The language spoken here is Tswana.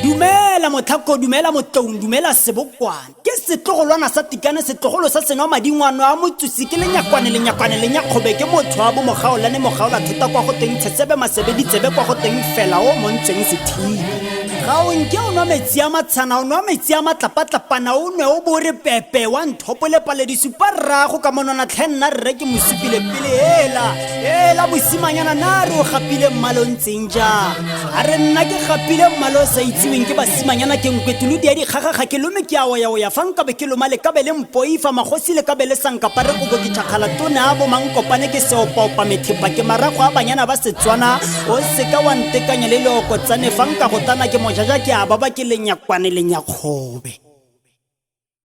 Dumela motlhako, dumela motloung, dumela sebokwane. Ke setlogolwana sa tikane, setlogolo sa senwa madingwano a motsusi ke lenyakwane, lenyakwane lenyakgobe ke motho a bo mogaolane mogaola thota kwa go teng tshesebe masebe ditsebe kwa go teng fela o montseng sethibi. Ga o nke o nwa metsi a matshana, o nwa metsi a matlapatlapana, o nwe o bo re pepe wa nthopole paledi supa rraago ka monwana tlhe nna rre ke mo supile pele ela ela mosimanyana na re o gapile mmalo o ntseng jang a re nna ke gapile mmalo o sa itsiweng ke basimanyana ke nkwetulodi ya dikgaga ga ke lome ke a oyaoya fa nkabe ke loma le kabe le mpoifa magosi le kabe le sankapare kobo ke tšhakgala tona a bomankopane ke seopaopa methepa ke marago a banyana ba setswana o seka wa ntekanya le leokotsane fa nka go tana ke mojaja ke a baba ke lenyakwane lenyakgobe.